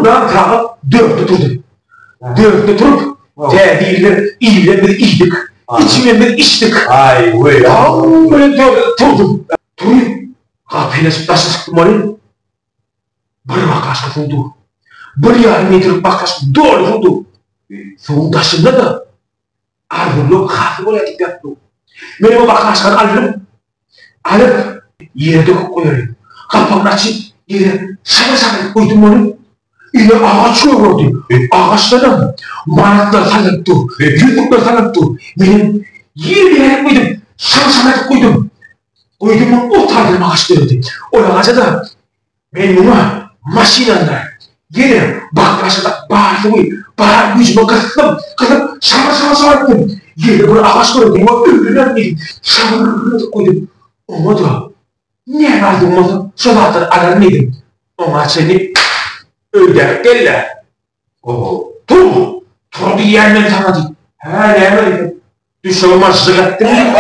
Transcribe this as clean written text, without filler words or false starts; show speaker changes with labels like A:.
A: Mydam sagat dörtde turdum. Dörtde turup, tä birler iýilen biz iýdik, içilen biz içdik.
B: Aý, weý.
A: Daň bilen dörtde turdum. Turup, gapyny açyp daşa çykdym welin, bir bakaşka suw dur. Bir ýarym litrlik bakaşka doly suw dur. Suwuň daşynda-da Arzuwlar hasyl bolýar diýip ýazypdyr. Men o bakaşkany aldym. Alyp, ýere döküp goýaryn. Gapagyny açyp, ýere şabyr-şabyr edip goýdum ony. Ine agaç gögerdi. Agaçdanam manatlar sallanyp dur, ýüzükler sallanyp dur. Menem ýerbe-ýer edip goýdum, şabyr-şabyr edip goýdum. Goýdum ony o taýdanam agaç döredi. Ol agaja-da Men muňa maşyn aldyraýyn. Ýene baklaşyda bar suwy, bar güýjümi gysdym, gysyp şabyr-şabyr-şabyr etdim. Ýene bir agaç döredi, muňa öýlenerin diýdim. Şabyr edip goýdum. Oňa-da näme arzuwym bolsa, şo zatlary alaryn diýdim. Oňa çenli öýdäki gel-le. Oho, tur! Tur diýýän men saňa diýip. Hä, näme diýsem, düşegime jyk etdiň diýip.